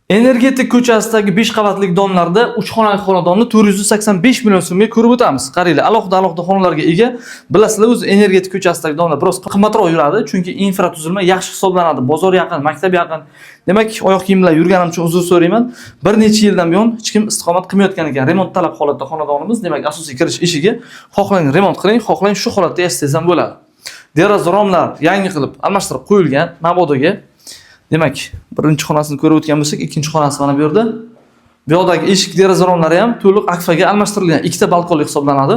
Energetik ko'chasidagi 5 qavatli domlarda 3 xonali xonadonni 485 million so'mga ko'rib o'tamiz. Qaranglar, alohida alohida xonalarga ega. Bilasizlar, o'zi Energetik ko'chasidagi domlar biroz qimmatroq yuradi, chunki infratuzilma yaxshi hisoblanadi. Bozor yaqin, maktab yaqin. Demak, oyoq kiyim bilan yurganim uchun uzr so'rayman. Bir necha yildan buyon hech kim istiqomat qilmayotgan ekan. Remont talab holatda xonadonimiz. Demak, asosiy kirish eshigi. Xohlang remont qiling, xohlang shu holatda yashasangiz ham bo'ladi. Deraza romlar yangi qilib almashtirib qo'yilgan mabodoga. Demak, birinchi xonasini ko'rib o'tgan bo'lsak, ikkinchi xonasi mana bu yerda. Bu yoqdagi eshik, deraza romlari ham to'liq akfaga almashtirilgan. Ikkita balkonli hisoblanadi.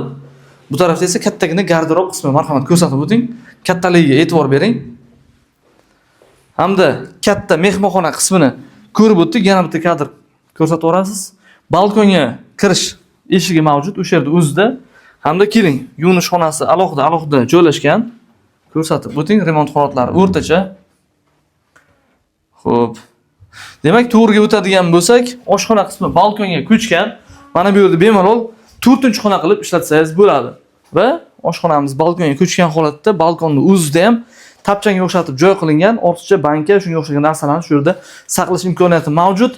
Bu tarafda esa kattagina garderob qismi. Marhamat, ko'rsatib o'ting. Kattaligiga e'tibor bering. Hamda katta mehmonxona qismini ko'rib o'tdik. Yana bitta kadr ko'rsatib yuborasiz. Balkonga kirish eshigi mavjud o'sha yerda o'zida. Hamda keling, yuvinish xonasi alohida alohida joylashgan. Ko'rsatib o'ting, remont holatlari o'rtacha. Xo'p. Demak, to'g'riga o'tadigan bo'lsak, oshxona qismi balkonga ko'chgan. Mana bu yerda bemalol 4-xona qilib ishlatsangiz bo'ladi. Va oshxonamiz balkonga ko'chgan holatda balkonni o'zida ham tapchanga o'xshatib joy qilingan, ortiqcha banka, shunga o'xshagan narsalarni shu yerda saqlash imkoniyati mavjud.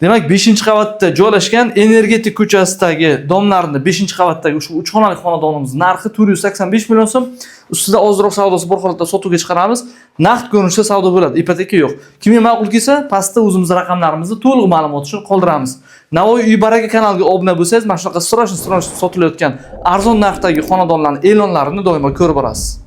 Demak, 5-qavatda joylashgan Energetik ko'chasidagi domlarni 5-qavatdagi ushbu 3 xonali xonadonimiz narxi 485 million so'm. Ustida ozroq savdosi bor holatda sotuvga chiqaramiz. Naqd ko'rinishda savdo bo'ladi, ipoteka yo'q. Kimga ma'qul kelsa, pastda o'zimiz raqamlarimizni to'liq ma'lumot uchun qoldiramiz. Navoiy uy baraka kanaliga obuna bo'lsangiz, mana shunaqa срочно срочно sotilayotgan arzon narxdagi xonadonlarning e'lonlarini doimo ko'rib borasiz.